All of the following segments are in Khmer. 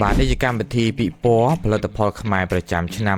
បាទនេះជាកម្មវិធីពិព័រណ៍ផលិតផលខ្មែរប្រចាំឆ្នាំ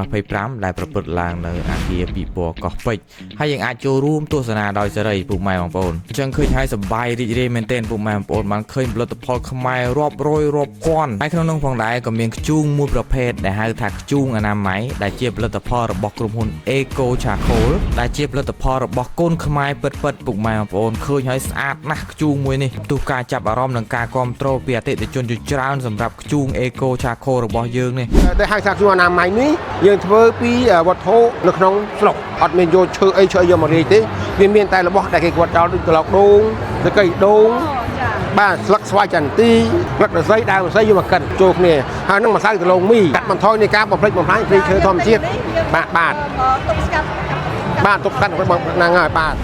2025ដែលប្រព្រឹត្តឡើងនៅអាគារពិព័រណ៍កោះពេជ្រហើយយើងអាចចូលរួមទស្សនាដោយសេរីពុកម៉ែបងប្អូនអញ្ចឹងឃើញហើយសប្បាយរីករាយមែនទែនពុកម៉ែបងប្អូនបានឃើញផលិតផលខ្មែររាប់រយរាប់ពាន់ហើយក្នុងនោះផងដែរក៏មានធ្យូងមួយប្រភេទដែលហៅថាធ្យូងអនាម័យដែលជាផលិតផលរបស់ក្រុមហ៊ុន Eco Charcoal ដែលជាផលិតផលរបស់កូនខ្មែរពិតៗពុកម៉ែបងប្អូនឃើញហើយស្អាតណាស់ធ្យូងមួយនេះទោះការចាប់អារម្មណ៍និងការគ្រប់គ្រងពីអតិថិជនជាច្រើនសម្រាប់ធ្យូង Eco Charcoal របស់យើងនេះ ដែលហៅថាធ្យូងអនាម័យនេះយើងធ្វើពីវត្ថុនៅក្នុងស្រុកអត់មានយកឈើអីឈើអីយកមករាយទេវាមានតែរបស់ដែលគេគាត់ចោលដូចត្រឡោកដូងឬកៃដូងបាទស្លឹកស្វាយចន្ទីស្លឹកឫស្សីដើមឫស្សីយកមកកិនចូលគ្នាហើយនឹងម្សៅដលងមីកាត់បន្ថយនៃការបំផ្លិចបំផ្លាញព្រៃឈើធម្មជាតិបាទបាទ ទប់ស្កាត់ បាទទប់ស្កាត់ហ្នឹងហើយបាទ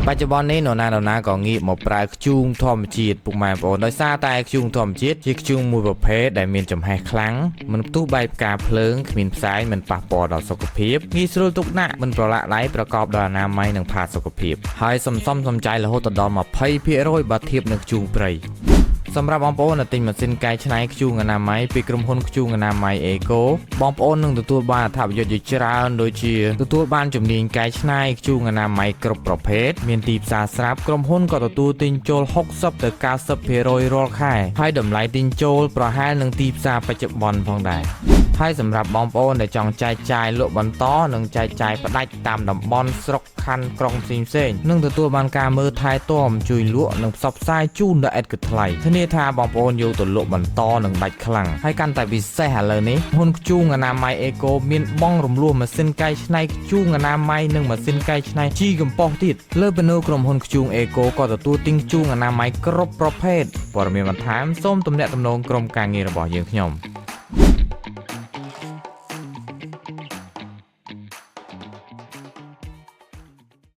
បច្ចុប្បន្ននេះនរណានរណាក៏ងាកមកប្រើធ្យូងធម្មជាតិពុកម៉ែបងប្អូនដោយសារតែធ្យូងធម្មជាតិជាធ្យូងមួយប្រភេទដែលមានចំហេះខ្លាំងមិនផ្ទុះបែបផ្កាភ្លើងគ្មានផ្សែងមិនប៉ះពាល់ដល់សុខភាពងាយស្រួលទុកដាក់មិនប្រឡាក់ដៃប្រកបដោយអនាម័យនិងផាសុកភាពហើយសំសំសំចៃរហូតដល់20%បើធៀបនឹងធ្យូងព្រៃសម្រាប់បងប្អូនដែលទិញម៉ាស៊ីនកែច្នៃធ្យូងអនាម័យពីក្រុមហ៊ុនធ្យូងអនាម័យអេកូបងប្អូននឹងទទួលបានអត្ថប្រយោជន៍ជាច្រើនដូចជាទទួលបានជំនាញកែច្នៃធ្យូងអនាម័យគ្រប់ប្រភេទមានទីផ្សារស្រាប់ក្រុមហ៊ុនក៏ទទួលទិញចូល60ទៅ90%រាល់ខែហើយតម្លៃទិញចូលប្រហែលនឹងទីផ្សារបច្ចុប្បន្នផងដែរហើយសម្រាប់បងប្អូនដែលចង់ចែកចាយលក់បន្តនិងចែកចាយផ្ដាច់តាមតំបន់ស្រុកខណ្ឌក្រុងផ្សេងៗនឹងទទួលបានការមើលថែទាំជួយលក់និងផ្សព្វផ្សាយជូនដល់ឥតគិតថ្លៃធានាថាបងប្អូនយកទៅលក់បន្តនឹងដាច់ខ្លាំងហើយកាន់តែពិសេសឥឡូវនេះហ៊ុនធ្យូងអនាម័យអេកូមានបងរំលោះម៉ាស៊ីនកែច្នៃធ្យូងអនាម័យនិងម៉ាស៊ីនកែច្នៃជីកំប៉ុស្តទៀតលើពីនោះក្រុមហ៊ុនធ្យូងអេកូក៏ទទួលទិញធ្យូងអនាម័យគ្រប់ប្រភេទព័ត៌មានបន្ថែមសូមទំនាក់ទំនងក្រុមការងាររបស់យើងខ្ញុំ។